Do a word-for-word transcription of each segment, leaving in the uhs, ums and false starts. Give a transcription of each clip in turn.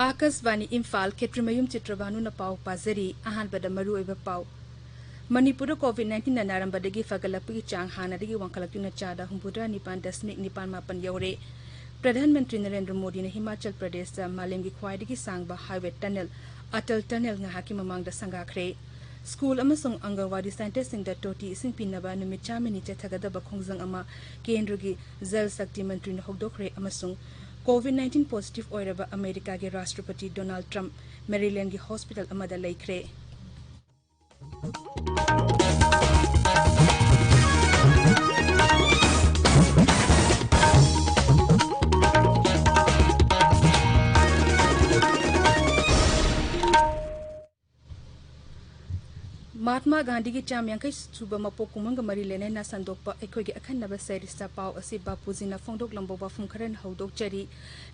ꯑꯥꯀꯥꯁꯕꯥꯅꯤ ꯏꯝꯐꯥꯜ, ꯈꯦꯇ꯭ꯔꯤꯃꯌꯨꯝ ꯆꯤꯇ꯭ꯔꯚꯥꯅꯨꯅ ꯄꯥꯎ ꯄꯥꯖꯔꯤ꯫ ꯑꯍꯥꯟꯕꯗ ꯃꯔꯨꯑꯣꯏꯕ ꯄꯥꯎ꯫ ꯃꯅꯤꯄꯨꯔꯗ COVID nineteenꯅ ꯅꯥꯔꯝꯕꯗꯒꯤ ꯐꯒꯠꯂꯛꯄꯒꯤ ꯆꯥꯡ ꯍꯥꯟꯅꯗꯒꯤ ꯋꯥꯡꯈꯠꯂꯛꯇꯨꯅ ꯆꯥꯗ ꯍꯨꯝꯐꯨꯇꯔꯥ ꯅꯤꯄꯥꯟ ꯗꯁꯃꯤꯛ ꯅꯤꯄꯥꯟ ꯃꯥꯄꯟ ꯌꯧꯔꯦ꯫ ꯄ꯭ꯔꯙꯥꯟ ꯃꯟꯇ꯭ꯔꯤ ꯅꯔꯦꯟꯗ꯭ꯔ ꯃꯣꯗꯤꯅ ꯍꯤꯃꯥꯆꯜ ꯄ꯭ꯔꯗꯦꯁꯇ ꯃꯥꯂꯦꯝꯒꯤ ꯈ꯭ꯋꯥꯏꯗꯒꯤ ꯁꯥꯡꯕ highway tunnel, ꯑꯇꯜ tunnel ꯉꯥꯏꯍꯥꯛꯀꯤ ꯃꯃꯥꯡꯗ ꯁꯪꯒꯥꯈ꯭ꯔꯦ꯫ ꯁ꯭ꯀꯨꯜ ꯑꯃꯁꯨꯡ ꯑꯪꯒꯟꯋꯥꯗꯤ centreꯁꯤꯡꯗ ꯇꯣꯇꯤ ꯏꯁꯤꯡ ꯄꯤꯅꯕ ꯅꯨꯃꯤꯠ ꯆꯥꯝꯃꯅꯤ ꯆꯠꯊꯒꯗꯕ ꯈꯣꯡꯖꯪ ꯑꯃ ꯀꯦꯟꯗ꯭ꯔꯒꯤ ꯖꯜ ꯁꯛꯇꯤ ꯃꯟꯇ꯭ꯔꯤꯅ ꯍꯧꯗꯣꯛꯈ꯭ꯔꯦ ꯑꯃꯁꯨꯡ COVID nineteen positive ꯑꯣꯏꯔꯕ ꯑꯃꯦꯔꯤꯀꯥꯒꯤ ꯔꯥꯁꯇ꯭ꯔꯄꯇꯤ ꯗꯣꯅꯥꯜꯗ ꯇ꯭ꯔꯝꯞ ꯃꯦꯔꯤꯂꯦꯟꯗꯒꯤ hospital ꯑꯃꯗ ꯂꯩꯈ꯭ꯔꯦ꯫ ꯃꯍꯥꯠꯃꯥ ꯒꯥꯟꯙꯤꯒꯤ ꯆꯥꯝ ꯌꯥꯡꯈꯩ ꯁꯨꯕ ꯃꯄꯣꯛ ꯀꯨꯝꯑꯣꯟꯒ ꯃꯔꯤ ꯂꯩꯅꯅ ꯁꯟꯗꯣꯛꯄ ꯑꯩꯈꯣꯏꯒꯤ ꯑꯈꯟꯅꯕ ꯁꯦꯔꯤꯁꯇ ꯄꯥꯎ ꯑꯁꯤ ꯕꯥꯄꯨꯖꯤꯅ ꯐꯣꯡꯗꯣꯛꯂꯝꯕ ꯋꯥꯐꯝ ꯈꯔꯅ ꯍꯧꯗꯣꯛꯆꯔꯤ꯫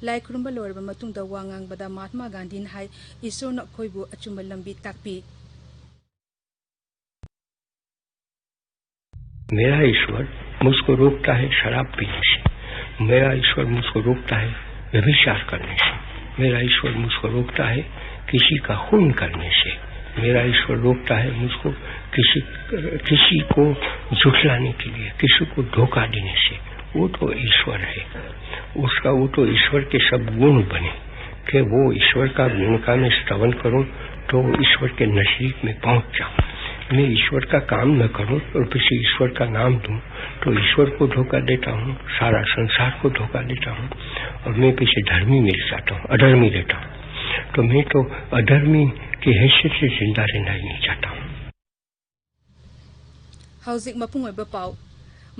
ꯂꯥꯏ ꯈꯨꯔꯨꯝꯕ ꯂꯣꯏꯔꯕ ꯃꯇꯨꯡꯗ ꯋꯥ ꯉꯥꯡꯕꯗ ꯃꯍꯥꯠꯃꯥ ꯒꯥꯟꯙꯤꯅ ꯍꯥꯏ, "ꯏꯁꯣꯔꯅ ꯑꯩꯈꯣꯏꯕꯨ ꯑꯆꯨꯝꯕ ꯂꯝꯕꯤ ꯇꯥꯛꯄꯤ"꯫ मेरा ईश्वर मुझको रोकता है शराब पीने से, मेरा ईश्वर मुझको रोकता है व्यभिचार करने से, मेरा ईश्वर मुझको रोकता है किसी का खून करने से, मेरा ईश्वर रोकता है मुझको किसी, किसी को झुठलाने के लिए, किसी को धोखा देने से। वो तो ईश्वर है, उसका, वो तो ईश्वर के सब गुण बने कि वो ईश्वर का गुण का मैं श्रवण करूं तो ईश्वर के नजदीक में पहुंच जाऊं। मैं ईश्वर का काम न करूं और पीछे ईश्वर का नाम दूं तो ईश्वर को धोखा देता हूं, सारा संसार को धोखा देता हूं और मैं पीछे धर्मी मिल जाता हूं, अधर्मी रहता हूं। तो मैं तो अधर्मी की हैसियत से जिंदा रहना ही नहीं चाहता हूं। ꯍꯧꯖꯤꯛ ꯃꯄꯨꯡ ꯑꯣꯏꯕ ꯄꯥꯎ꯫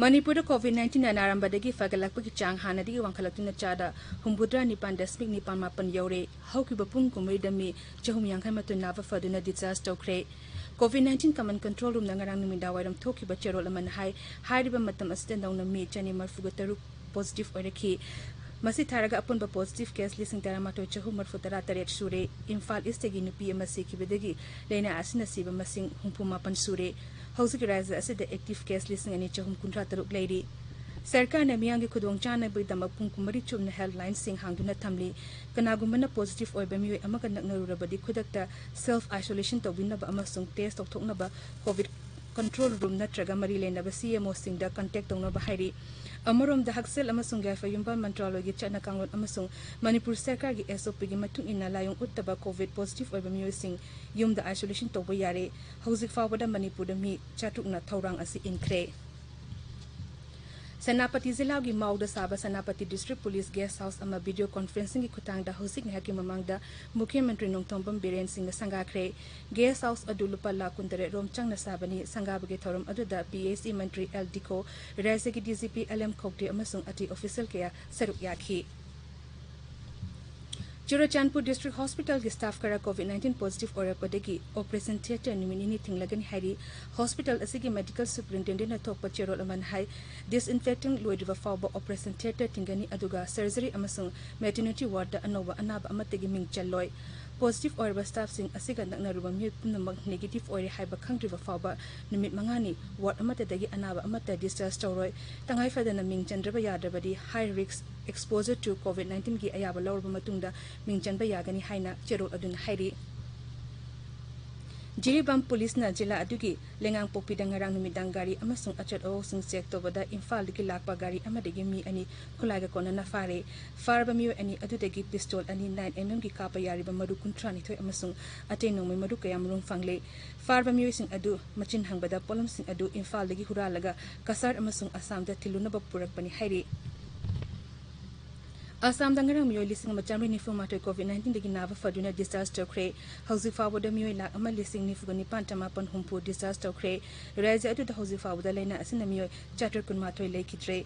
ꯃꯅꯤꯄꯨꯔꯗ COVID nineteenꯅ ꯅꯥꯔꯝꯕꯗꯒꯤ ꯐꯒꯠꯂꯛꯄꯒꯤ ꯆꯥꯡ ꯍꯥꯟꯅꯗꯒꯤ ꯋꯥꯡꯈꯠꯂꯛꯇꯨꯅ ꯆꯥꯗ ꯍꯨꯝꯐꯨꯇꯔꯥ ꯅꯤꯄꯥꯟ ꯗꯁꯃꯤꯛ ꯅꯤꯄꯥꯟ ꯃꯥꯄꯟ ꯌꯧꯔꯦ꯫ ꯍꯧꯈꯤꯕ ꯄꯨꯡ ꯀꯨꯟꯃꯔꯤꯗ ꯃꯤ ꯆꯍꯨꯝ ꯌꯥꯡꯈꯩ ꯃꯥꯊꯣꯏ ꯅꯥꯕ ꯐꯗꯨꯅ discharge ꯇꯧꯈ꯭ꯔꯦ꯫ COVID nineteen command control roomꯅ ꯉꯔꯥꯡ ꯅꯨꯃꯤꯗꯥꯡꯋꯥꯏꯔꯝ ꯊꯣꯛꯈꯤꯕ ꯆꯦꯔꯣꯜ ꯑꯃꯅ ꯍꯥꯏ, ꯍꯥꯏꯔꯤꯕ ꯃꯇꯝ ꯑꯁꯤꯗ ꯅꯧꯅ ꯃꯤ ꯆꯅꯤ ꯃꯔꯤꯐꯨꯒ ꯇꯔꯨꯛ positive ꯑꯣꯏꯔꯛꯈꯤ꯫ ꯃꯁꯤ ꯊꯥꯔꯒ ꯑꯄꯨꯟꯕ positive case ꯂꯤꯁꯤꯡ ꯇꯔꯥꯃꯥꯊꯣꯏ ꯆꯍꯨꯝ ꯃꯔꯤꯐꯨ ꯇꯔꯥ ꯇꯔꯦꯠ ꯁꯨꯔꯦ꯫ ꯏꯝꯐꯥꯜ ꯏꯁꯇꯒꯤ ꯅꯨꯄꯤ ꯑꯃ ꯁꯤꯈꯤꯕꯗꯒꯤ ꯂꯥꯏꯅꯥ ꯑꯁꯤꯅ ꯁꯤꯕ ꯃꯁꯤꯡ ꯍꯨꯝꯐꯨ ꯃꯥꯄꯟ ꯁꯨꯔꯦ꯫ ꯍꯧꯖꯤꯛ ꯔꯥꯖ꯭ꯌ ꯑꯁꯤꯗ active case ꯂꯤꯁꯤꯡ ꯑꯅꯤ ꯆꯍꯨꯝ ꯀꯨꯟꯊ꯭ꯔꯥ ꯇꯔꯨꯛ ꯂꯩꯔꯤ꯫ ꯁꯔꯀꯥꯔꯅ ꯃꯤꯌꯥꯝꯒꯤ ꯈꯨꯗꯣꯡꯆꯥꯅꯕꯒꯤꯗꯃꯛ ꯄꯨꯡ ꯀꯨꯟꯃꯔꯤ ꯆꯨꯞꯅ helpline ꯁꯤꯡ ꯍꯥꯡꯗꯨꯅ ꯊꯝꯂꯤ꯫ ꯀꯅꯥꯒꯨꯝꯕꯅ positive ꯑꯣꯏꯕ ꯃꯤꯑꯣꯏ ꯑꯃꯒ ꯅꯛꯅꯔꯨꯔꯕꯗꯤ ꯈꯨꯗꯛꯇ self isolation ꯇꯧꯕꯤꯅꯕ ꯑꯃꯁꯨꯡ test ꯇꯧꯊꯣꯛꯅꯕ COVID control room ꯅꯠꯇ꯭ꯔꯒ ꯃꯔꯤ ꯂꯩꯅꯕ C M O ꯁꯤꯡꯗ contact ꯇꯧꯅꯕ ꯍꯥꯏꯔꯤ꯫ ꯑꯃꯔꯣꯝꯗ ꯍꯛꯁꯦꯜ ꯑꯃꯁꯨꯡ ꯌꯥꯏꯐ ꯌꯨꯝꯕꯥꯜ ꯃꯟꯇ꯭ꯔꯥꯂꯣꯏꯒꯤ ꯆꯠꯅ ꯀꯥꯡꯂꯣꯟ ꯑꯃꯁꯨꯡ ꯃꯅꯤꯄꯨꯔ ꯁꯔꯀꯥꯔꯒꯤ S O P ꯒꯤ ꯃꯇꯨꯡ ꯏꯟꯅ ꯂꯥꯏꯑꯣꯡ ꯎꯠꯇꯕ COVID positive ꯑꯣꯏꯕ ꯃꯤꯑꯣꯏꯁꯤꯡ ꯌꯨꯝꯗ isolation ꯇꯧꯕ ꯌꯥꯔꯦ꯫ ꯍꯧꯖꯤꯛ ꯐꯥꯎꯕꯗ ꯃꯅꯤꯄꯨꯔꯗ ꯃꯤ ꯆꯥꯇ꯭ꯔꯨꯛꯅ ꯊꯧꯔꯥꯡ ꯑꯁꯤ ꯏꯟꯈ꯭ꯔꯦ꯫ ꯁꯦꯅꯥꯄꯇꯤ ꯖꯤꯂꯥꯒꯤ ꯃꯥꯎꯗ ꯁꯥꯕ Senapati District Police Guest House ꯑꯃ video conferencing ꯒꯤ ꯈꯨꯠꯊꯥꯡꯗ ꯍꯧꯖꯤꯛ ꯉꯥꯏꯍꯥꯛꯀꯤ ꯃꯃꯥꯡꯗ ꯃꯨꯈ꯭ꯌ ꯃꯟꯇ꯭ꯔꯤ ꯅꯣꯡꯊꯣꯝꯕꯝ ꯕꯤꯔꯦꯟ ꯁꯤꯡꯅ ꯁꯪꯒꯥꯈ꯭ꯔꯦ꯫ Guest house ꯑꯗꯨ ꯂꯨꯄꯥ ꯂꯥꯈ ꯀꯨꯟꯇꯔꯦꯠ ꯔꯣꯝ ꯆꯪꯅ ꯁꯥꯕꯅꯤ꯫ ꯁꯪꯒꯥꯕꯒꯤ ꯊꯧꯔꯝ ꯑꯗꯨꯗ P H E ꯃꯟꯇ꯭ꯔꯤ L ꯗꯤꯀꯣ, ꯔꯥꯖ꯭ꯌꯒꯤ D G P L M ꯈꯧꯇꯦ ꯑꯃꯁꯨꯡ ꯑꯇꯩ official ꯀꯌꯥ ꯁꯔꯨꯛ ꯌꯥꯈꯤ꯫ ꯆꯨꯔꯆꯥꯟꯄꯨꯔ District Hospital ꯒꯤ staff ꯈꯔ COVID nineteen positive ꯑꯣꯏꯔꯛꯄꯗꯒꯤ operation theatre ꯅꯨꯃꯤꯠ ꯅꯤꯅꯤ ꯊꯤꯡꯂꯒꯅꯤ ꯍꯥꯏꯔꯤ꯫ Hospital ꯑꯁꯤꯒꯤ Medical Superintendent ꯅ ꯊꯣꯛꯄ ꯆꯦꯔꯣꯜ ꯑꯃꯅ ꯍꯥꯏ, disinfecting ꯂꯣꯏꯗ꯭ꯔꯤꯕ ꯐꯥꯎꯕ operation theatre ꯊꯤꯡꯒꯅꯤ, ꯑꯗꯨꯒ surgery ꯑꯃꯁꯨꯡ maternity ward ꯇ ꯑꯅꯧꯕ ꯑꯅꯥꯕ ꯑꯃꯠꯇꯒꯤ ꯃꯤꯡ ꯆꯜꯂꯣꯏ꯫ Positive ꯑꯣꯏꯔꯕ staff ꯁꯤꯡ ꯑꯁꯤꯒ ꯅꯛꯅꯔꯨꯕ ꯃꯤꯑꯣꯏ ꯄꯨꯝꯅꯃꯛ negative ꯑꯣꯏꯔꯦ ꯍꯥꯏꯕ ꯈꯪꯗ꯭ꯔꯤꯕ ꯐꯥꯎꯕ ꯅꯨꯃꯤꯠ ꯃꯉꯥꯅꯤ ward ꯑꯃꯠꯇꯗꯒꯤ ꯑꯅꯥꯕ ꯑꯃꯠꯇ discharge ꯇꯧꯔꯣꯏ꯫ ꯇꯉꯥꯏ ꯐꯗꯅ ꯃꯤꯡ ꯆꯟꯗ꯭ꯔꯕ ꯌꯥꯗ꯭ꯔꯕꯗꯤ high risk exposure to COVID nineteen ꯒꯤ ꯑꯌꯥꯕ ꯂꯧꯔꯕ ꯃꯇꯨꯡꯗ ꯃꯤꯡ ꯆꯟꯕ ꯌꯥꯒꯅꯤ ꯍꯥꯏꯅ ꯆꯦꯔꯣꯜ ꯑꯗꯨꯅ ꯍꯥꯏꯔꯤ꯫ ꯖꯤꯔꯤꯕꯥꯝ ꯄꯨꯂꯤꯁꯅ ꯖꯤꯂꯥ ꯑꯗꯨꯒꯤ ꯂꯩꯉꯥꯡꯄꯣꯛꯄꯤꯗ ꯉꯔꯥꯡ ꯅꯨꯃꯤꯗꯥꯡ ꯒꯥꯔꯤ ꯑꯃꯁꯨꯡ ꯑꯆꯠ ꯑꯋꯣꯛꯁꯤꯡ check ꯇꯧꯕꯗ ꯏꯝꯐꯥꯜꯗꯒꯤ ꯂꯥꯛꯄ ꯒꯥꯔꯤ ꯑꯃꯗꯒꯤ ꯃꯤ ꯑꯅꯤ ꯈꯨꯠꯂꯥꯏꯒ ꯀꯣꯟꯅꯅ ꯐꯥꯔꯦ꯫ ꯐꯥꯔꯕ ꯃꯤꯑꯣꯏ ꯑꯅꯤ ꯑꯗꯨꯗꯒꯤ pistol ꯑꯅꯤ, nine M M ꯒꯤ ꯀꯥꯞꯄ ꯌꯥꯔꯤꯕ ꯃꯔꯨ ꯀꯨꯟꯊ꯭ꯔꯥ ꯅꯤꯊꯣꯏ ꯑꯃꯁꯨꯡ ꯑꯇꯩ ꯅꯣꯡꯃꯩ ꯃꯔꯨ ꯀꯌꯥꯃꯔꯨꯝ ꯐꯪꯂꯦ꯫ ꯐꯥꯔꯕ ꯃꯤꯑꯣꯏꯁꯤꯡ ꯑꯗꯨ ꯃꯆꯤꯟ ꯍꯪꯕꯗ ꯄꯣꯠꯂꯝꯁꯤꯡ ꯑꯗꯨ ꯏꯝꯐꯥꯜꯗꯒꯤ ꯍꯨꯔꯥꯜꯂꯒ ꯀꯁꯥꯔ ꯑꯃꯁꯨꯡ ꯑꯁꯥꯝꯗ ꯊꯤꯜꯂꯨꯅꯕ ꯄꯨꯔꯛꯄꯅꯤ ꯍꯥꯏꯔꯤ꯫ ꯑꯁꯥꯝꯗ ꯉꯔꯥꯡ ꯃꯤꯑꯣꯏ ꯂꯤꯁꯤꯡ ꯑꯃ ꯆꯥꯃꯔꯤ ꯅꯤꯐꯨ ꯃꯥꯊꯣꯏ COVID nineteen ꯗꯒꯤ ꯅꯥꯕ ꯐꯗꯨꯅ discharge ꯇꯧꯈ꯭ꯔꯦ꯫ ꯍꯧꯖꯤꯛ ꯐꯥꯎꯕꯗ ꯃꯤꯑꯣꯏ ꯂꯥꯈ ꯑꯃ ꯂꯤꯁꯤꯡ ꯅꯤꯐꯨꯒ ꯅꯤꯄꯥꯟ ꯆꯃꯥꯄꯟ ꯍꯨꯝꯐꯨ discharge ꯇꯧꯈ꯭ꯔꯦ꯫ ꯔꯥꯖ꯭ꯌ ꯑꯗꯨꯗ ꯍꯧꯖꯤꯛ ꯐꯥꯎꯕꯗ ꯂꯥꯏꯅꯥ ꯑꯁꯤꯅ ꯃꯤꯑꯣꯏ ꯆꯥꯇ꯭ꯔꯦꯠ ꯀꯨꯟꯃꯥꯊꯣꯏ ꯂꯩꯈꯤꯗ꯭ꯔꯦ꯫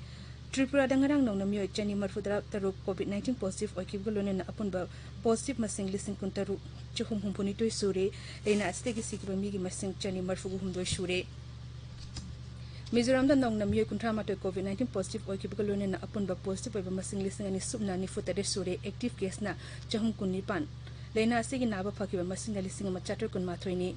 ꯇ꯭ꯔꯤꯄꯨꯔꯥꯗ ꯉꯔꯥꯡ ꯅꯧꯅ ꯃꯤꯑꯣꯏ ꯆꯅꯤ ꯃꯔꯤꯐꯨ ꯇꯔꯥ ꯇꯔꯨꯛ COVID nineteen positive ꯑꯣꯏꯈꯤꯕꯒ ꯂꯣꯏꯅꯅ ꯑꯄꯨꯟꯕ positive ꯃꯁꯤꯡ ꯂꯤꯁꯤꯡ ꯀꯨꯟꯇꯔꯨꯛ ꯆꯍꯨꯝ ꯍꯨꯝꯐꯨꯅꯤꯊꯣꯏ ꯁꯨꯔꯦ꯫ ꯂꯥꯏꯅꯥ ꯑꯁꯤꯗꯒꯤ ꯁꯤꯈꯤꯕ ꯃꯤꯒꯤ ꯃꯁꯤꯡ ꯆꯅꯤ ꯃꯔꯤꯐꯨ ꯍꯨꯝꯗꯣꯏ ꯁꯨꯔꯦ꯫ ꯃꯤꯖꯣꯔꯥꯝꯗ ꯅꯧꯅ ꯃꯤꯑꯣꯏ ꯀꯨꯟꯊ꯭ꯔꯥ ꯃꯥꯊꯣꯏ ꯀꯣꯚꯤꯗ ꯅꯥꯏꯟꯇꯤꯟ ꯄꯣꯖꯤꯇꯤꯚ ꯑꯣꯏꯈꯤꯕꯒ ꯂꯣꯏꯅꯅ ꯑꯄꯨꯟꯕ ꯄꯣꯖꯤꯇꯤꯚ ꯑꯣꯏꯕ ꯃꯁꯤꯡ ꯂꯤꯁꯤꯡ ꯑꯅꯤ ꯁꯨꯞꯅ ꯅꯤꯐꯨ ꯇꯔꯦꯠ ꯁꯨꯔꯦ꯫ ꯑꯦꯛꯇꯤꯚ ꯀꯦꯁꯅ ꯆꯍꯨꯝ ꯀꯨꯟ ꯅꯤꯄꯥꯟ꯫ ꯂꯥꯏꯅꯥ ꯑꯁꯤꯒꯤ ꯅꯥꯕ ꯐꯈꯤꯕ ꯃꯁꯤꯡꯅ ꯂꯤꯁꯤꯡ ꯑꯃ ꯆꯥꯇ꯭ꯔꯦꯠ ꯀꯨꯟ ꯃꯥꯊꯣꯏꯅꯤ꯫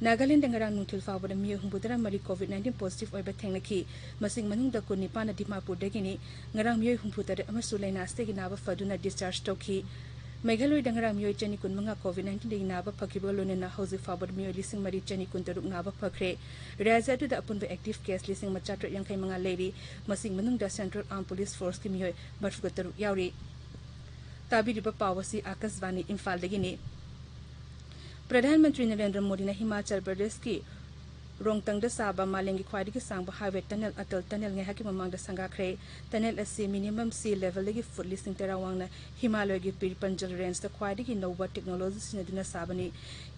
ꯅꯥꯒꯥꯂꯦꯟꯗ ꯉꯔꯥꯡ ꯅꯨꯡꯊꯤꯜ ꯐꯥꯎꯕꯗ ꯃꯤꯑꯣꯏ ꯍꯨꯝꯐꯨ ꯇꯔꯥ ꯃꯔꯤ ꯀꯣꯚꯤꯗ ꯅꯥꯏꯟꯇꯤꯟ ꯄꯣꯖꯤꯇꯤꯚ ꯑꯣꯏꯕ ꯊꯦꯡꯅꯈꯤ꯫ ꯃꯁꯤꯡ ꯃꯅꯨꯡꯗ ꯀꯨꯟ ꯅꯤꯄꯥꯟꯅ ꯗꯤꯃꯥꯄꯨꯔꯗꯒꯤꯅꯤ꯫ ꯉꯔꯥꯡ ꯃꯤꯑꯣꯏ ꯍꯨꯝꯐꯨ ꯇꯔꯦꯠ ꯑꯃꯁꯨ ꯂꯥꯏꯅꯥ ꯑꯁꯤꯗꯒꯤ ꯅꯥꯕ ꯐꯗꯨꯅ ꯗꯤꯁꯆꯥꯔꯖ ꯇꯧꯈꯤ꯫ ꯃꯦꯘꯥꯂꯣꯏꯗ ꯉꯔꯥꯡ ꯃꯤꯑꯣꯏ ꯆꯅꯤ ꯀꯨꯟꯃꯉꯥ ꯀꯣꯚꯤꯗ ꯅꯥꯏꯟꯇꯤꯟꯗꯒꯤ ꯅꯥꯕ ꯐꯈꯤꯕꯒ ꯂꯣꯏꯅꯅ ꯍꯧꯖꯤꯛ ꯐꯥꯎꯕꯗ ꯃꯤꯑꯣꯏ ꯂꯤꯁꯤꯡ ꯃꯔꯤ ꯆꯅꯤ ꯀꯨꯟꯇꯔꯨꯛ ꯅꯥꯕ ꯐꯈ꯭ꯔꯦ꯫ ꯔꯥꯖ꯭ꯌ ꯑꯗꯨꯗ ꯑꯄꯨꯟꯕ ꯑꯦꯛꯇꯤꯚ ꯀꯦꯁ ꯂꯤꯁꯤꯡ ꯑꯃ ꯆꯥꯇ꯭ꯔꯦꯠ ꯌꯥꯡꯈꯩ ꯃꯉꯥ ꯂꯩꯔꯤ꯫ ꯃꯁꯤꯡ ꯃꯅꯨꯡꯗ ꯁꯦꯟꯇ꯭ꯔꯦꯜ ꯑꯥꯔꯝ ꯄꯨꯂꯤꯁ ꯐꯣꯔꯁꯀꯤ ꯃꯤꯑꯣꯏ ꯃꯔꯤꯐꯨꯒ ꯇꯔꯨꯛ ꯌꯥꯎꯔꯤ꯫ ꯇꯥꯕꯤꯔꯤꯕ ꯄꯥꯎ ꯑꯁꯤ ꯑꯥꯀꯥꯁꯕꯥꯅꯤ ꯏꯝꯐꯥꯜꯗꯒꯤꯅꯤ꯫ ꯄ꯭ꯔꯙꯥꯟ ꯃꯟꯇ꯭ꯔꯤ ꯅꯔꯦꯟꯗ꯭ꯔ ꯃꯣꯗꯤꯅ ꯍꯤꯃꯥꯆꯜ ꯄ꯭ꯔꯗꯦꯁꯀꯤ ꯔꯣꯡꯇꯪꯗ ꯁꯥꯕ ꯃꯥꯂꯦꯝꯒꯤ ꯈ꯭ꯋꯥꯏꯗꯒꯤ ꯁꯥꯡꯕ ꯍꯥꯏꯋꯦ ꯇꯅꯦꯜ ꯑꯇꯜ ꯇꯅꯦꯜ ꯉꯥꯏꯍꯥꯛꯀꯤ ꯃꯃꯥꯡꯗ ꯁꯪꯒꯥꯈ꯭ꯔꯦ꯫ ꯇꯅꯦꯜ ꯑꯁꯤ ꯃꯤꯅꯤꯃꯝ ꯁꯤ ꯂꯦꯚꯦꯜꯗꯒꯤ ꯐꯨꯠ ꯂꯤꯁꯤꯡ ꯇꯔꯥ ꯋꯥꯡꯅ ꯍꯤꯃꯥꯂꯌꯒꯤ ꯄꯤꯔ ꯄꯟꯖꯜ ꯔꯦꯟꯖꯇ ꯈ꯭ꯋꯥꯏꯗꯒꯤ ꯅꯧꯕ ꯇꯦꯛꯅꯣꯂꯣꯖꯤ ꯁꯤꯖꯤꯟꯅꯗꯨꯅ ꯁꯥꯕꯅꯤ꯫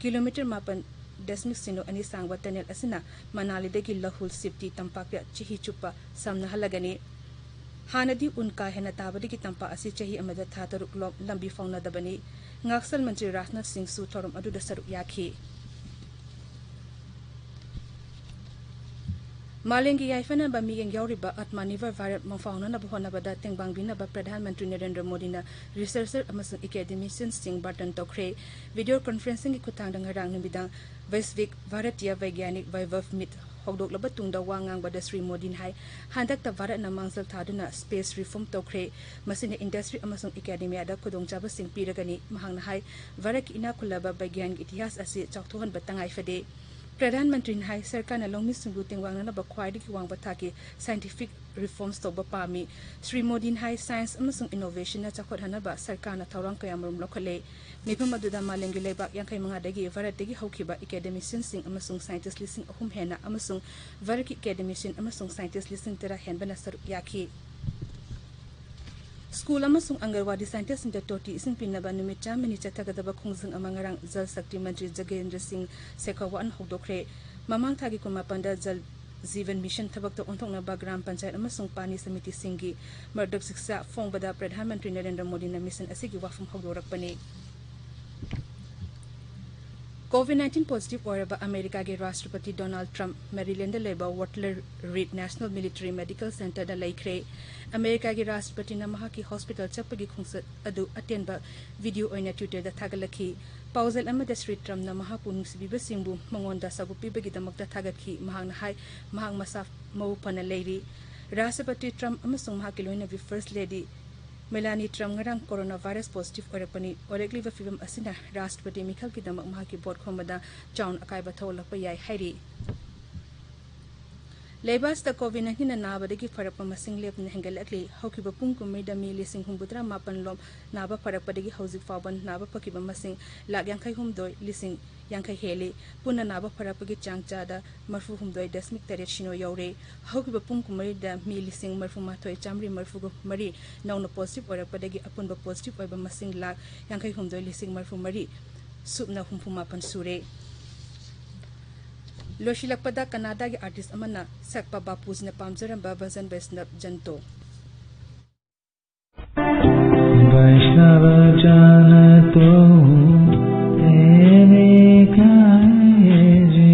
ꯀꯤꯂꯣꯃꯤꯇꯔ ꯃꯥꯄꯟ ꯗꯁꯃꯤꯛ ꯁꯤꯅꯣ ꯑꯅꯤ ꯁꯥꯡꯕ ꯇꯅꯦꯜ ꯑꯁꯤꯅ ꯃꯅꯥꯂꯤꯗꯒꯤ ꯂꯍꯨꯜ ꯁ꯭ꯄꯤꯇꯤ ꯇꯝꯄꯥꯛꯇ ꯆꯍꯤ ꯆꯨꯞꯄ ꯁꯝꯅꯍꯜꯂꯒꯅꯤ꯫ ꯍꯥꯟꯅꯗꯤ ꯎꯟ ꯀꯥ ꯍꯦꯟꯅ ꯇꯥꯕꯗꯒꯤ ꯇꯝꯄꯥꯛ ꯑꯁꯤ ꯆꯍꯤ ꯑꯃꯗ ꯊꯥ ꯇꯔꯨꯛ ꯂꯣꯝ ꯂꯝꯕꯤ ꯐꯥꯎꯅꯗꯕꯅꯤ꯫ ꯉꯥꯛꯁꯦꯜ ꯃꯟꯇ꯭ꯔꯤ ꯔꯥꯖꯅꯥꯊ ꯁꯤꯡꯁꯨ ꯊꯧꯔꯝ ꯑꯗꯨꯗ ꯁꯔꯨꯛ ꯌꯥꯈꯤ꯫ ꯃꯥꯂꯦꯝꯒꯤ ꯌꯥꯏꯐꯅꯕ ꯃꯤꯠꯌꯦꯡ ꯌꯥꯎꯔꯤꯕ ꯑꯠꯃꯥꯅꯤꯔꯚꯔ ꯚꯥꯔꯠ ꯃꯪꯐꯥꯎꯅꯅꯕ ꯍꯣꯠꯅꯕꯗ ꯇꯦꯡꯕꯥꯡꯕꯤꯅꯕ ꯄ꯭ꯔꯙꯥꯟ ꯃꯟꯇ꯭ꯔꯤ ꯅꯔꯦꯟꯗ꯭ꯔ ꯃꯣꯗꯤꯅ ꯔꯤꯁꯔꯆꯔ ꯑꯃꯁꯨꯡ ꯑꯦꯀꯥꯗꯦꯃꯤꯁꯤꯌꯟꯁꯤꯡ ꯕꯥꯔꯇꯟ ꯇꯧꯈ꯭ꯔꯦ꯫ ꯚꯤꯗꯤꯑꯣ ꯀꯣꯟꯐꯔꯦꯟꯁꯤꯡꯒꯤ ꯈꯨꯠꯊꯥꯡꯗ ꯉꯔꯥꯡ ꯅꯨꯃꯤꯗꯥꯡ ꯚꯩꯁ꯭ꯋꯤꯛ ꯚꯥꯔꯇꯤꯌꯥ ꯚꯩꯒ꯭ꯌꯥꯅꯤꯛ ꯚꯩꯚꯕ ꯃꯤꯠ ꯍꯧꯗꯣꯛꯂꯕ ꯇꯨꯡꯗ ꯋꯥ ꯉꯥꯡꯕꯗ ꯁ꯭ꯔꯤ ꯃꯣꯗꯤꯅ ꯍꯥꯏ, ꯍꯟꯗꯛꯇ ꯚꯥꯔꯠꯅ ꯃꯥꯡꯖꯤꯜ ꯊꯥꯗꯨꯅ ꯁ꯭ꯄꯦꯁ ꯔꯤꯐꯣꯔꯝ ꯇꯧꯈ꯭ꯔꯦ꯫ ꯃꯁꯤꯅ ꯏꯟꯗꯁꯇ꯭ꯔꯤ ꯑꯃꯁꯨꯡ ꯑꯦꯀꯥꯗꯦꯃꯤꯌꯥꯗ ꯈꯨꯗꯣꯡꯆꯥꯕꯁꯤꯡ ꯄꯤꯔꯒꯅꯤ꯫ ꯃꯍꯥꯛꯅ ꯍꯥꯏ, ꯚꯥꯔꯠꯀꯤ ꯏꯅꯥꯛ ꯈꯨꯜꯂꯕ ꯕꯩꯒ꯭ꯌꯥꯟꯒꯤ ꯏꯇꯤꯍꯥꯁ ꯑꯁꯤ ꯆꯥꯎꯊꯣꯛꯍꯟꯕ ꯇꯉꯥꯏ ꯐꯗꯦ꯫ ꯄ꯭ꯔꯙꯥꯟ ꯃꯟꯇ꯭ꯔꯤꯅ ꯍꯥꯏ, ꯁꯔꯀꯥꯔꯅ ꯂꯧꯃꯤꯁꯤꯡꯕꯨ ꯇꯦꯡꯕꯥꯡꯅꯅꯕ ꯈ꯭ꯋꯥꯏꯗꯒꯤ ꯋꯥꯡꯕ ꯊꯥꯛꯀꯤ ꯁꯥꯏꯟꯇꯤꯐꯤꯛ ꯔꯤꯐꯣꯔꯝꯁ ꯇꯧꯕ ꯄꯥꯝꯃꯤ꯫ ꯁ꯭ꯔꯤ ꯃꯣꯗꯤꯅ ꯍꯥꯏ, ꯁꯥꯏꯟꯁ ꯑꯃꯁꯨꯡ ꯏꯅꯣꯚꯦꯁꯟꯅ ꯆꯥꯎꯈꯠꯍꯟꯅꯕ ꯁꯔꯀꯥꯔꯅ ꯊꯧꯔꯥꯡ ꯀꯌꯥꯃꯔꯨꯝ ꯂꯧꯈꯠꯂꯦ꯫ ꯃꯤꯐꯝ ꯑꯗꯨꯗ ꯃꯥꯂꯦꯝꯒꯤ ꯂꯩꯕꯥꯛ ꯌꯥꯡꯈꯩ ꯃꯉꯥꯗꯒꯤ ꯚꯥꯔꯠꯇꯒꯤ ꯍꯧꯈꯤꯕ ꯑꯦꯀꯥꯗꯦꯃꯤꯁꯤꯌꯟꯁꯤꯡ ꯑꯃꯁꯨꯡ ꯁꯥꯏꯟꯇꯤꯁ ꯂꯤꯁꯤꯡ ꯑꯍꯨꯝ ꯍꯦꯟꯅ ꯑꯃꯁꯨꯡ ꯚꯥꯔꯠꯀꯤ ꯑꯦꯀꯥꯗꯦꯃꯤꯁꯤꯌꯟ ꯑꯃꯁꯨꯡ ꯁꯥꯏꯟꯇꯤꯁ ꯂꯤꯁꯤꯡ ꯇꯔꯥ ꯍꯦꯟꯕꯅ ꯁꯔꯨꯛ ꯌꯥꯈꯤ꯫ ꯁ꯭ꯀꯨꯜ ꯑꯃꯁꯨꯡ ꯑꯪꯒꯟꯋꯥꯗꯤ ꯁꯥꯏꯟꯇꯤꯁꯁꯤꯡꯗ ꯇꯣꯇꯤ ꯏꯁꯤꯡ ꯄꯤꯅꯕ ꯅꯨꯃꯤꯠ ꯆꯥꯝꯃꯅꯤ ꯆꯠꯊꯒꯗꯕ ꯈꯣꯡꯖꯪ ꯑꯃ ꯉꯔꯥꯡ ꯖꯜ ꯁꯛꯇꯤ ꯃꯟꯇ꯭ꯔꯤ ꯖꯒꯦꯟꯗ꯭ꯔ ꯁꯤꯡ ꯁꯦꯈꯥꯋꯥꯠꯅ ꯍꯧꯗꯣꯛꯈ꯭ꯔꯦ꯫ ꯃꯃꯥꯡ ꯊꯥꯒꯤ ꯀꯨꯟꯃꯥꯄꯟꯗ ꯖꯜ ꯖꯤꯕꯟ ꯃꯤꯁꯟ ꯊꯕꯛꯇ ꯑꯣꯟꯊꯣꯛꯅꯕ ꯒ꯭ꯔꯥꯝ ꯄꯟꯆꯥꯌꯠ ꯑꯃꯁꯨꯡ ꯄꯥꯅꯤ ꯁꯃꯤꯇꯤꯁꯤꯡꯒꯤ ꯃꯥꯔꯒꯗꯔꯁꯤꯛꯁꯥ ꯐꯣꯡꯕꯗ ꯄ꯭ꯔꯙꯥꯟ ꯃꯟꯇ꯭ꯔꯤ ꯅꯔꯦꯟꯗ꯭ꯔ ꯃꯣꯗꯤꯅ ꯃꯤꯁꯟ ꯑꯁꯤꯒꯤ ꯋꯥꯐꯝ ꯍꯧꯗꯣꯔꯛꯄꯅꯤ꯫ COVID nineteen positive ꯑꯣꯏꯔꯕ ꯑꯃꯦꯔꯤꯀꯥꯒꯤ ꯔꯥꯁꯇ꯭ꯔꯄꯇꯤ ꯗꯣꯅꯥꯜꯗ ꯇ꯭ꯔꯝꯞ ꯃꯦꯔꯤꯂꯦꯟꯗ ꯂꯩꯕ ꯋꯥꯇꯂꯔ ꯔꯤꯗ ꯅꯦꯁꯅꯦꯜ ꯃꯤꯂꯤꯇꯔꯤ ꯃꯦꯗꯤꯀꯦꯜ ꯁꯦꯟꯇꯔꯗ ꯂꯩꯈ꯭ꯔꯦ꯫ ꯑꯃꯦꯔꯤꯀꯥꯒꯤ ꯔꯥꯁꯇ꯭ꯔꯄꯇꯤꯅ ꯃꯍꯥꯛꯀꯤ ꯍꯣꯁꯄꯤꯇꯥꯜ ꯆꯠꯄꯒꯤ ꯈꯣꯡꯆꯠ ꯑꯗꯨ ꯑꯇꯦꯟꯕ ꯚꯤꯗꯤꯑꯣ ꯑꯣꯏꯅ ꯇ꯭ꯋꯤꯇꯔꯗ ꯊꯥꯒꯠꯂꯛꯈꯤ꯫ ꯄꯥꯎꯖꯦꯜ ꯑꯃꯗ ꯁ꯭ꯔꯤ ꯇ꯭ꯔꯝꯞꯅ ꯃꯍꯥꯛꯄꯨ ꯅꯨꯡꯁꯤꯕꯤꯕꯁꯤꯡꯕꯨ ꯃꯉꯣꯟꯗ ꯁꯥꯐꯨ ꯄꯤꯕꯒꯤꯗꯃꯛꯇ ꯊꯥꯒꯠꯈꯤ꯫ ꯃꯍꯥꯛꯅ ꯍꯥꯏ, ꯃꯍꯥꯛ ꯃꯁꯥ ꯃꯎ ꯐꯅ ꯂꯩꯔꯤ꯫ ꯔꯥꯁꯇ꯭ꯔꯄꯇꯤ ꯇ꯭ꯔꯝꯞ ꯑꯃꯁꯨꯡ ꯃꯍꯥꯛꯀꯤ ꯂꯣꯏꯅꯕꯤ ꯐꯥꯔꯁ ꯂꯦꯗꯤ ꯃꯦꯂꯥꯅꯤ ꯇ꯭ꯔꯝꯞ ꯉꯔꯥꯡ ꯀꯣꯔꯣꯅꯥ ꯚꯥꯏꯔꯁ ꯄꯣꯖꯤꯇꯤꯚ ꯑꯣꯏꯔꯛꯄꯅꯤ꯫ ꯑꯣꯏꯔꯛꯂꯤꯕ ꯐꯤꯚꯝ ꯑꯁꯤꯅ ꯔꯥꯁꯇ꯭ꯔꯄꯇꯤ ꯃꯤꯈꯜꯒꯤꯗꯃꯛ ꯃꯍꯥꯛꯀꯤ ꯚꯣꯠ ꯈꯣꯝꯕꯗ ꯆꯥꯎꯅ ꯑꯀꯥꯏꯕ ꯊꯣꯛꯂꯛꯄ ꯌꯥꯏ ꯍꯥꯏꯔꯤ꯫ ꯂꯩꯕꯥꯛ ꯑꯁꯤꯗ COVID nineteen ꯅꯥꯕꯗꯒꯤ ꯐꯔꯛꯄ ꯃꯁꯤꯡ ꯂꯦꯞꯇꯅ ꯍꯦꯟꯒꯠꯂꯛꯂꯤ꯫ ꯍꯧꯈꯤꯕ ꯄꯨꯡ ꯀꯨꯟꯃꯔꯤꯗ ꯃꯤ ꯂꯤꯁꯤꯡ ꯍꯨꯝꯐꯨꯇꯔꯥ ꯃꯥꯄꯟ ꯂꯣꯝ ꯅꯥꯕ ꯐꯔꯛꯄꯗꯒꯤ ꯍꯧꯖꯤꯛ ꯐꯥꯎꯕ ꯅꯥꯕ ꯐꯈꯤꯕ ꯃꯁꯤꯡ ꯂꯥꯈ ꯌꯥꯡꯈꯩ ꯍꯨꯝꯗꯣꯏ ꯂꯤꯁꯤꯡ ꯌꯥꯡꯈꯩ ꯍꯦꯜꯂꯤ꯫ ꯄꯨꯟꯅ ꯅꯥꯕ ꯐꯔꯛꯄꯒꯤ ꯆꯥꯡ ꯆꯥꯗ ꯃꯔꯐꯨ ꯍꯨꯝꯗꯣꯏ ꯗꯁꯃꯤꯛ ꯇꯔꯦꯠ ꯁꯤꯅꯣ ꯌꯧꯔꯦ꯫ ꯍꯧꯈꯤꯕ ꯄꯨꯡ ꯀꯨꯟꯃꯔꯤꯗ ꯃꯤ ꯂꯤꯁꯤꯡ ꯃꯔꯐꯨ ꯃꯥꯊꯣꯏ ꯆꯥꯃꯔꯤ ꯃꯔꯐꯨ ꯃꯔꯤ ꯅꯧꯅ ꯄꯣꯖꯤꯇꯤꯚ ꯑꯣꯏꯔꯛꯄꯗꯒꯤ ꯑꯄꯨꯟꯕ ꯄꯣꯖꯤꯇꯤꯚ ꯑꯣꯏꯕ ꯃꯁꯤꯡ ꯂꯥꯈ ꯌꯥꯡꯈꯩ ꯍꯨꯝꯗꯣꯏ ꯂꯤꯁꯤꯡ ꯃꯔꯐꯨ ꯃꯔꯤ ꯁꯨꯞꯅ ꯍꯨꯝꯐꯨ ꯃꯥꯄꯟ ꯁꯨꯔꯦ꯫ ꯂꯣꯏꯁꯤꯜꯂꯛꯄꯗ ꯀꯅꯥꯗꯥꯒꯤ ꯑꯥꯔꯇꯤꯁ ꯑꯃꯅ ꯁꯛꯄ ꯕꯥꯄꯨꯖꯤꯅ ꯄꯥꯝꯖꯔꯝꯕ ꯚꯖꯟ ꯕꯩꯁꯅꯕ ꯖꯟꯇꯣ꯫ वैष्णव जन तो तेने कहे जे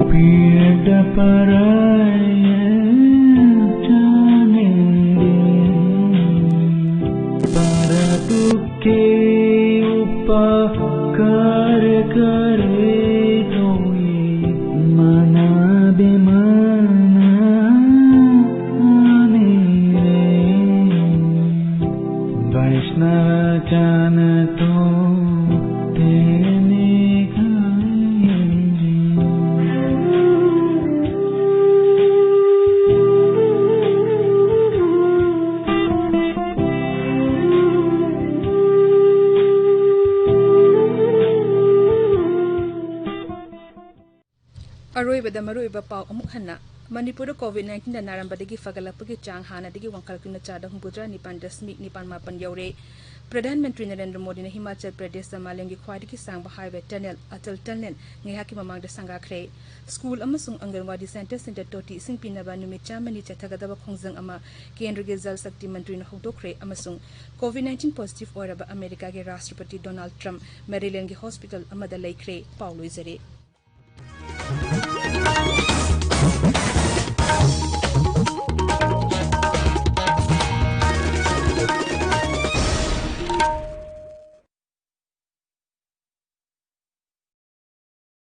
पीड़ पराए जानेंगे। पर दुख के उपकार करे तो ये मना बेमना आने रे। वैष्णव जन तो तेने कहे जे। ꯑꯔꯣꯏꯕꯗ ꯃꯔꯨꯑꯣꯏꯕ ꯄꯥꯎ ꯑꯃꯨꯛ ꯍꯟꯅ꯫ ꯃꯅꯤꯄꯨꯔꯗ COVID nineteen ꯅꯥꯔꯝꯕꯗꯒꯤ ꯐꯒꯠꯂꯛꯄꯒꯤ ꯆꯥꯡ ꯍꯥꯟꯅꯗꯒꯤ ꯋꯥꯡꯈꯠꯂꯛꯇꯨꯅ ꯆꯥꯗ ꯍꯨꯝꯐꯨꯇꯔꯥ ꯅꯤꯄꯥꯟ ꯗꯁꯃꯤꯛ ꯅꯤꯄꯥꯟ ꯃꯥꯄꯟ ꯌꯧꯔꯦ꯫ ꯄ꯭ꯔꯙꯥꯟ ꯃꯟꯇ꯭ꯔꯤ ꯅꯔꯦꯟꯗ꯭ꯔ ꯃꯣꯗꯤꯅ ꯍꯤꯃꯥꯆꯜ ꯄ꯭ꯔꯗꯦꯁꯇ ꯃꯥꯂꯦꯝꯒꯤ ꯈ꯭ꯋꯥꯏꯗꯒꯤ ꯁꯥꯡꯕ highway tunnel, Atal Tunnel, ꯉꯥꯏꯍꯥꯛꯀꯤ ꯃꯃꯥꯡꯗ ꯁꯪꯒꯥꯈ꯭ꯔꯦ꯫ ꯁ꯭ꯀꯨꯜ ꯑꯃꯁꯨꯡ ꯑꯪꯒꯟꯋꯥꯗꯤ centreꯁꯤꯡꯗ ꯇꯣꯇꯤ ꯏꯁꯤꯡ ꯄꯤꯅꯕ ꯅꯨꯃꯤꯠ ꯆꯥꯝꯃꯅꯤ ꯆꯠꯊꯒꯗꯕ ꯈꯣꯡꯖꯪ ꯑꯃ ꯀꯦꯟꯗ꯭ꯔꯒꯤ ꯖꯜ ꯁꯛꯇꯤ ꯃꯟꯇ꯭ꯔꯤꯅ ꯍꯧꯗꯣꯛꯈ꯭ꯔꯦ ꯑꯃꯁꯨꯡ COVID nineteen positive ꯑꯣꯏꯔꯕ ꯑꯃꯦꯔꯤꯀꯥꯒꯤ ꯔꯥꯁꯇ꯭ꯔꯄꯇꯤ ꯗꯣꯅꯥꯜꯗ ꯇ꯭ꯔꯝꯞ ꯃꯦꯔꯤꯂꯦꯟꯒꯤ hospital ꯑꯃꯗ ꯂꯩꯈ꯭ꯔꯦ꯫ ꯄꯥꯎ ꯂꯣꯏꯖꯔꯦ꯫